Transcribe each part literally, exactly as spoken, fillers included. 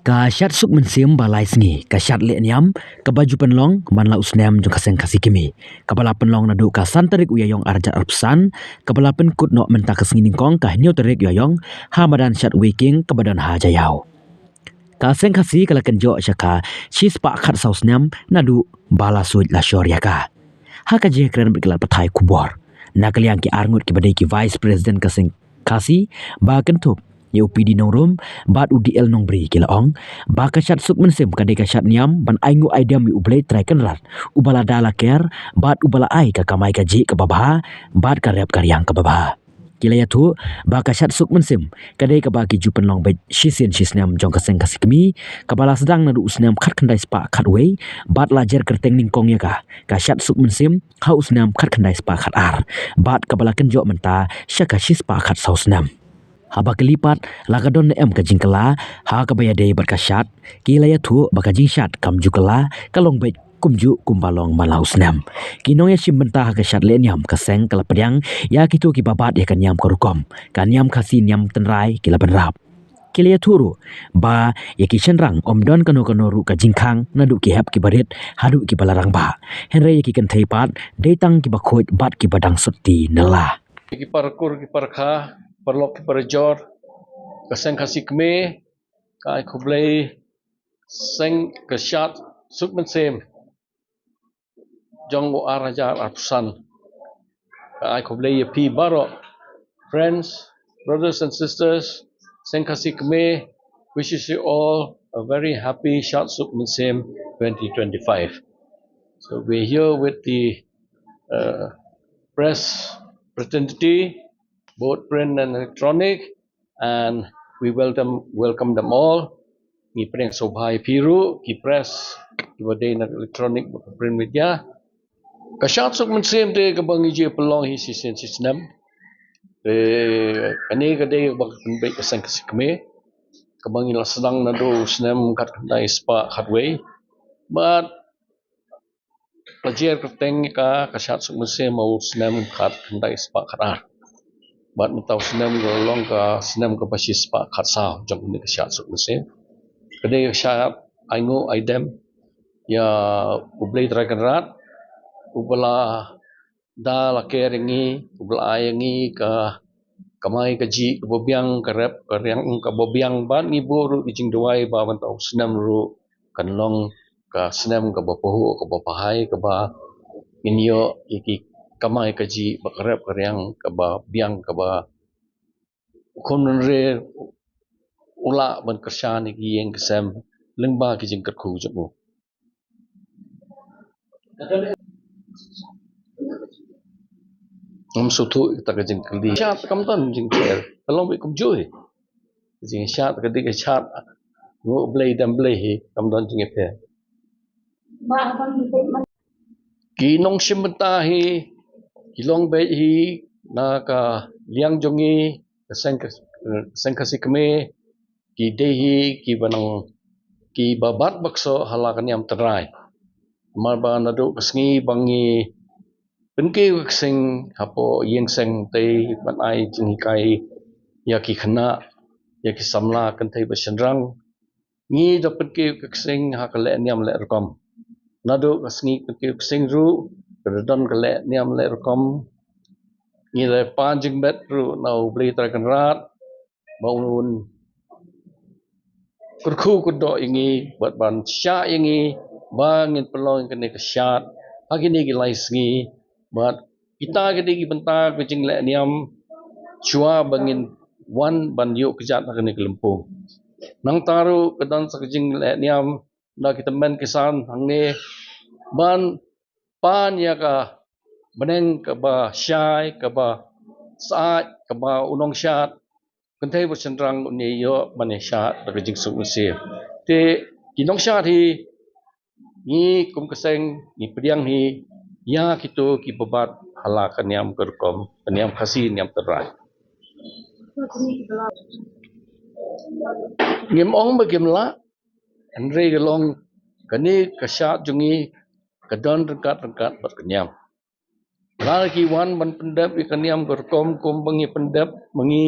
Ka shad suk mynsiem ba lai sngi, ka shad leh niam, kaba ju pynlong man la u snem jong ka Seng Khasi Kmie, kaba la pynlong naduh ka san tarik u Ïaïong arhajar arphew san, kaba la pynkut noh mynta ka sngi nyngkong ka hynñiew tarik u Ïaïong, ha madan Shad Weiking kaba don ha Jaïaw. Ka Seng Khasi ka la kynjoh sha ka shispah khatsaw snem naduh ba la suid la shor ïa ka. Ha ka jingkren bad ki lad pathai khubor, na ka liang ki arngut kiba dei ki Vice President ka Seng Khasi ba kynthup ïa u P D Nongrum bad u D L Nongbri ki la ong ba ka shad suk mynsiem ka dei ka shad niam ban ainguh aidem ïa U Blei Trai Kynrad, uba la da la ker bad uba la ai ka kamai kajih kaba bha bad ka rep ka riang kaba bha. Ki la ïathuh ba ka shad suk mynsiem ka dei kaba ki ju pynlong beit shisien shisnem jong ka Seng Khasi Kmie, kaba la sdang naduh u snem khatkhyndai spah khatwei bad la jer kyrteng nyngkong ïa ka, ka shad suk mynsiem, ha u snem khatkhyndai spah khatar, bad kaba la kynjoh mynta sha ka shispah khatsaw snem. Haba kylli pat la ka don ne em ka jingkylla ha kaba ïadei bad ka shad, ki la ïathuh ba ka jingshad kam ju kylla, ka long beit kumjuh kumba long man la u snem. Ki nongïashim bynta ha ka shad leh niam ka seng ka la pdiang ïa kito kiba bat ïa ka niam ka rukom, ka niam Khasi niam tynrai ki la bynrap. Ki la ïathuh ruh ba ïa ki shynrang ym don kano kano ruh ka jingkhang naduh ki hep kiba rit haduh kiba la rangbah, hynrei ïa ki kynthei pat dei tang kiba khuid bad kiba dang sotti na la. Ki para kur ki para kha, paralok ki parajor, ka Seng Khasi Kmie ka ai khublei seng ka shad suk mynsiem jong u arhajar arphew san. Ka ai khublei ïa phi baroh, friends, brothers and sisters, Seng Khasi Kmie wishes you all a very happy Shad Suk Mynsiem twenty twenty-five. So we're here with the uh, press fraternity, both print and electronic, and we welcome welcome them all. Ngi pdiang sngewbha ïa phi ruh ki press, kiba dei na electronic bad print media. Ka shad suk mynsiem te kaba ngi ju pynlong hi shisien shisnem. Te kane ka dei kaba ka pynbeit ka Seng Khasi Kmie, kaba ngi la sdang naduh u snem khatkhyndai spah khatwei. Bad la jer kyrteng ïa ka ka shad suk mynsiem ha u snem khatkhyndai spah khatar. Bad mynta u snem ka long ka snem kaba shispah khatsaw jong kane ka shad suk mynsiem. Ka dei ka shad ainguh aidem ïa U Blei Trai Kynrad, uba la da la ker ïa ngi, uba la ai ïa ngi ka kamai kajih kaba biang, ka rep ka riang kaba biang, bad ngi buh ruh ki jingduwai ba mynta u snem ruh kan long ka snem kaba pahuh kaba pahai, kaba ngin ïoh ïa ki kamai kajih bad ka rep ka riang kaba biang, kaba u khun bynriew u lah ban kyrshan ïa ki ïing ki sem lyngba ki jingkyrkhu jong u. Ngam sngewthuh ïa kata ka jingkylli. Shad kam don jingpher. Ka long beit kumjuh hi. Jingshad ka dei ka shad nguh Blei dem Blei hi, kam don jingpher. Ki nongshim bynta hi ki long beit hi na ka liang jong ngi ka Seng, Seng Khasi Kmie, ki dei hi kiba nang kiba bat bakso ha la ka niam tynrai. Namar ba naduh ka sngi ba ngi pynkiew ka ksing hapoh ïing seng tei ban ai jinghikai ïa ki khynnah, ïa ki samla kynthei bad shynrang, ngi da pynkiew ka ksing ha ka leh niam leh rukom. Naduh ka sngi pynkiew ksing ruh ka da don ka leh niam leh rukom. Ngi da pan jingmut ruh na U Blei Trai Kynrad ba un kyrkhu kyrdoh ïa ngi bad ban shah ïa ngi ba ngin pynlong kane ka shad ha kine ki lai sngi. Bad kita ki dei ki bynta ka jingleh niam shuwa ba ngin wan ban ïuh kjat ha kane ka lympung. Nangta ruh ka don sa ka jingleh niam na ki tymmen ki san hangne ban pan ïa ka bneng kaba shai, kaba sah, kaba u nongshad kynthei bad shynrang un ïoh ban ïashad da ka jingsuk mynsiem. Te ki nongshad hi ngi kum ka seng ngi pdiang hi ïa kito kiba bat ha la ka niam ka rukom, ka niam Khasi niam tynrai. Ngim ong ba kim lah, hynrei ka long kane ka shad jong ngi ka don ryngkat ryngkat bad ka niam. Lada ki wan ban pyndep ïa ka niam ka rukom kumba ngi pyndep ma ngi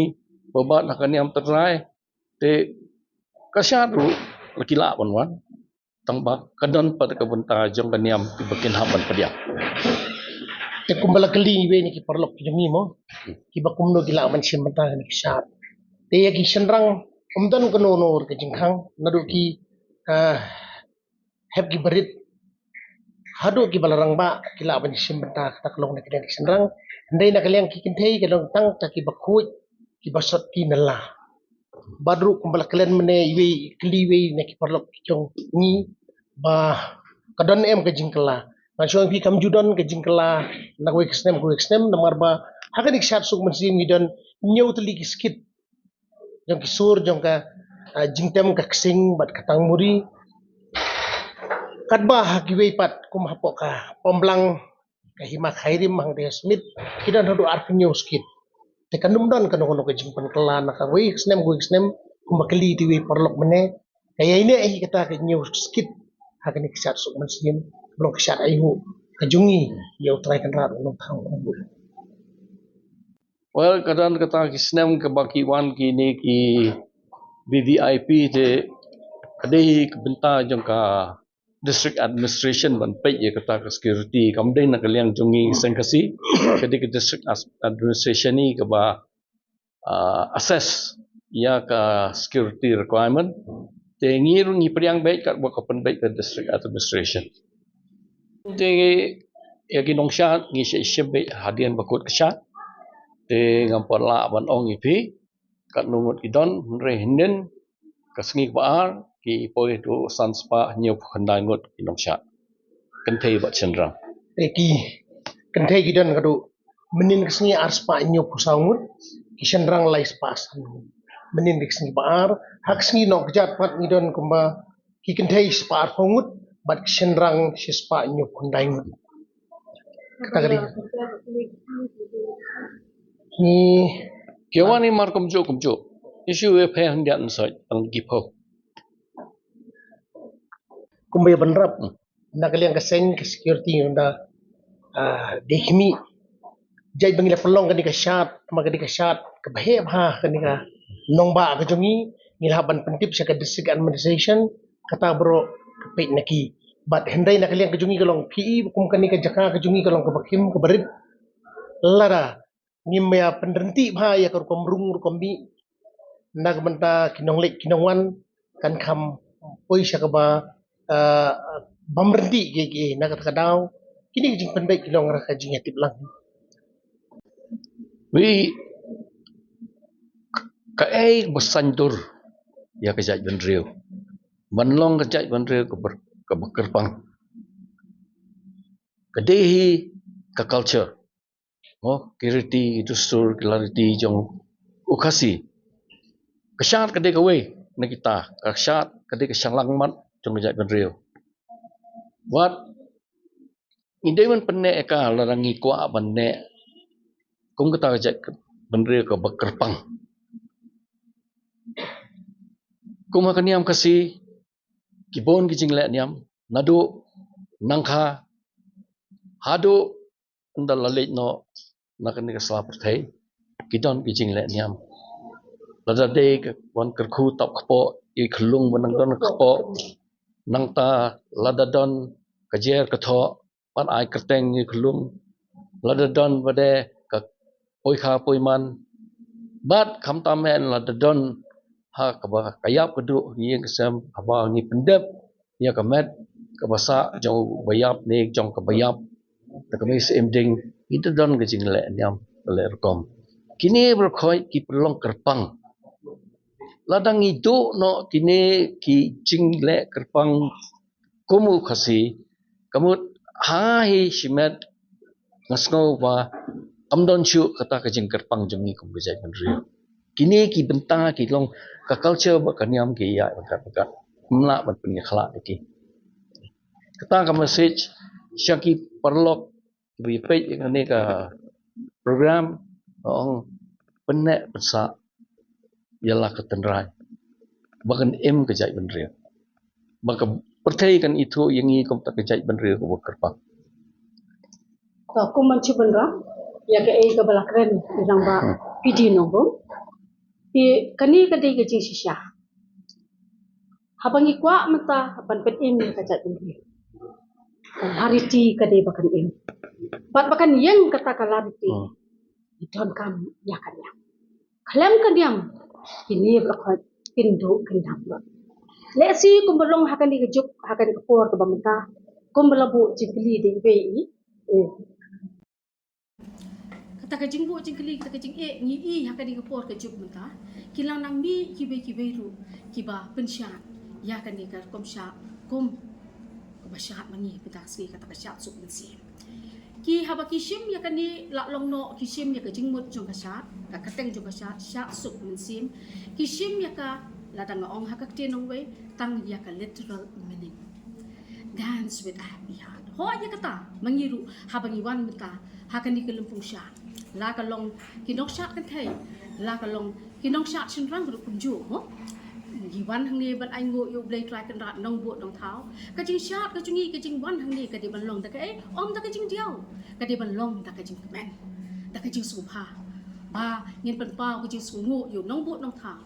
ba bat ha ka niam tynrai, te ka shad ruh ki lah ban wan. Tang ba ka don pat ka bynta jong ka niam kiba kin hap ban pdiang. Te kumba la kylli iwei na ki paralok ki jong ngi mo, kiba kumno ki lah ban shim bynta kane ka shad. Te ïa ki shynrang ym don kano kano ka jingkhang, naduh ki, ah, hep ki barit haduh kiba la rangbah ki lah ban shim bynta kata ka long na ki dang ki shynrang. Hynrei na ka liang ki kynthei ka long tang ta kiba khuid, kiba sot ki na la. Bad ruh kumba la kren mynne iwei, kylli iwei na ki paralok ki jong ngi ba ka don em ka jingkylla. Nga shu ong ïa phi kam ju don ka jingkylla na kawei ka snem kawei ka snem, namar ba ha kane ka shad suk mynsiem ngi don hynñiew tylli ki skit jong ki sur jong ka, ah, jingtem ka ksing bad ka tangmuri. Katba ha kiwei pat kum hapoh ka Pamblang, ka Hima Khyrim, hangta ha Smit, ki don haduh arphew hynñiew skit. Te kan ym don kano kano ka jingpynkylla na kawei ka snem kawei ka snem, kumba kylli te iwei paralok mynne. Ka ïaineh hi kata ka hynñiew skit ha kane ka shad suk mynsiem, ba long ka shad aihuh ka jong ngi ïa U Trai Kynrad U Nongthaw Nongbuh. Well, ka don kata ki snem kaba ki wan kine ki V V I P te ka dei ka bynta jong ka District Administration ban peit ïa kata ka security, kam dei na ka liang jong ngi seng Khasi, ka dei ka District As-, Administration hi kaba, ah, assess ïa ka security requirement. Te ngi ruh ngi pdiang beit katba ka pynbeit ka District Administration. Te ïa ki nongshad ngi shah shim beit hadien ba kut ka shad. Te ngam pat lah ban ong ïa phi katno ngut ki don, hynrei hynnin ka sngi kaba ar ki poi haduh san spah hynñiew phew khyndai ngut ki nongshad, kynthei bad shynrang. Te ki kynthei ki don haduh mynnin ka sngi ar spah hynñiew phew saw ngut, ki shynrang lai spah san ngut. Mynnin ka sngi ba ar, ha ka sngi Nohkjat pat ngi don kumba ki kynthei spah arphew ngut bad ki shynrang shi spah hynñiew phew khyndai ngut. Kata ka dei. Ngi ki wan ni mar kumjuh kumjuh. Issue e phe hyndiat nsoi tang ki phew. Kumba ïa ban rap. Na ka liang ka seng ka security ngi da, ah, dei khmih. Jait ba ngi la pynlong kane ka shad, ma kane ka shad kaba heh bha kane ka nongbah ka jong ngi, ngi la hap ban pyntip sha ka District Administration, kata baroh ka peit na ki. Bad hynrei na ka liang ka jong ngi ka long phi i kum kane ka jaka ka jong ngi ka long kaba khim kaba rit. Lada ngim ïa pynryntih bha ïa ka rukom rung rukom mih na ka bynta ki nongleit ki nongwan, kan kham poi sha kaba, eh, bym ryntih kiei kiei. Na kata ka daw kine ki jingpynbeit ki long ha ka jingïatip lang. Wi, kaei ba saiñdur ïa ka jaitbynriew ban long ka jaitbynriew kaba, kaba kyrpang? Ka dei hi ka culture. Mo, ki riti, ki dustur, ki lariti jong u Khasi. Ka shad ka dei kawei na kita, ka shad ka dei ka shyllangmat jong ka jaitbynriew. Wat ngi dei ban pynneh ïa ka lada ngi kwah ban neh kum kata ka jaitbynriew kaba kyrpang. Kum ha ka niam Khasi, ki bun ki jingleh niam, naduh nangkha haduh ynda la leit noh na kane ka sla pyrthei, ki don ki jingleh niam. Lada dei ka wan kyrkhu tap kpoh, i khyllung ba nang don kpoh, nangta lada don ka jer ka thoh, pat ai kyrteng i khyllung, lada don ba dei ka poi kha poi man, bad khamtam eh lada don ha kaba ka ïap ka duh ïing ka sem, haba ngi pyndep ïa ka met kaba sah jong uba ïap ne jong kaba ïap, da ka mei syiem ding, ngi da don ka jingleh niam ka leh rukom. Kine baroh khoit ki pynlong kyrpang. Lada ngi duh noh kine ki jingleh kyrpang kum u Khasi, ka mut ha hi shimet nga sngew ba kam don shuh kata ka jingkyrpang jong ngi kum ka jaitbynriew. Kine ki bynta ki long ka culture bad ka niam ki ïaid ryngkat ryngkat. Ym lah ban pynïakhlad ïa ki. Kata ka message sha ki paralok kiba ïa peit ïa kane ka program, nga ong pynneh pynsah ïa la ka tynrai ba kan im ka jaitbynriew, ba ka pyrthei kan ithuh ïa ngi kum kata ka jaitbynriew kaba kyrpang. To, kum ban shu bynrap ïa kaei kaba la kren ïa lang ba Hmm. P D Nongbum. Te kane ka dei ka jingshisha. Haba ngi kwah mynta ban pynim ïa ka jaitbynriew, ka lariti ka dei ba kan im. Bad ba kan ïeng kata ka lariti, ngi donkam ïa ka niam. Khlem ka niam, kine ba la khot kin duh kin dap. Lehse kumba long ha kane ka juk, ha kane ka por kaba mynta, kumba la buh jingkylli da iwei i, eh, kata ka jingbuh jingkylli, kata ka jingeh, ngi i ha kane ka por ka juk mynta, ki la nang mih kiwei kiwei ruh kiba pynshad ïa kane ka rukom shad kum kaba shad ma ngi mynta ka sngi, kata ka shad suk mynsiem. Ki haba ki shim ïa kane, la long noh ki shim ïa ka jingmut jong ka shad, ka kyrteng jong ka shad, shad suk mynsiem. Ki shim ïa ka, lada nga ong ha ka ktien nongwei, tang ïa ka literal meaning, dance with a happy heart. Hooid, ïa kata ma ngi ruh haba ngi wan mynta ha kane ka lympung shad, la ka long ki nongshad kynthei, la ka long ki nongshad shynrang ruh kumjuh, ho. Ngi wan hangne ban ainguh ïa U Blei Trai Kynrad Nongbuh Nongthaw. Ka jingshad ka jong ngi, ka jingwan hangne ka dei ban long da kaei? Ym da ka jingdiaw. Ka dei ban long da ka jingkmen, da ka jingsngewbha, ba ngin pynpaw ka jingsngewnguh ïa U Nongbuh Nongthaw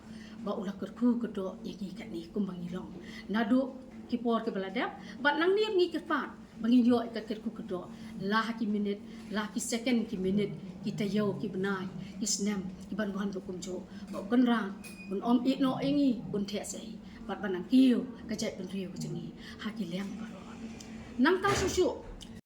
ba u la kyrkhu kyrdoh ïa ngi katne kumba ngi long naduh ki por kiba la dep. Bad nangne ngi kyrpad ba ngin ïoh ïa ka kyrkhu kyrdoh, la ha ki minit, la ki second, ki minit, ki taïew, ki bnai, ki snem, ki ban wan ruh kumjuh, ba U Kynrad un ym ïehnoh ïa ngi, un theh sha ngi, bad ban nang kiew ka jaitbynriew ka jong ngi ha ki liang baroh. Nangta shuh shuh,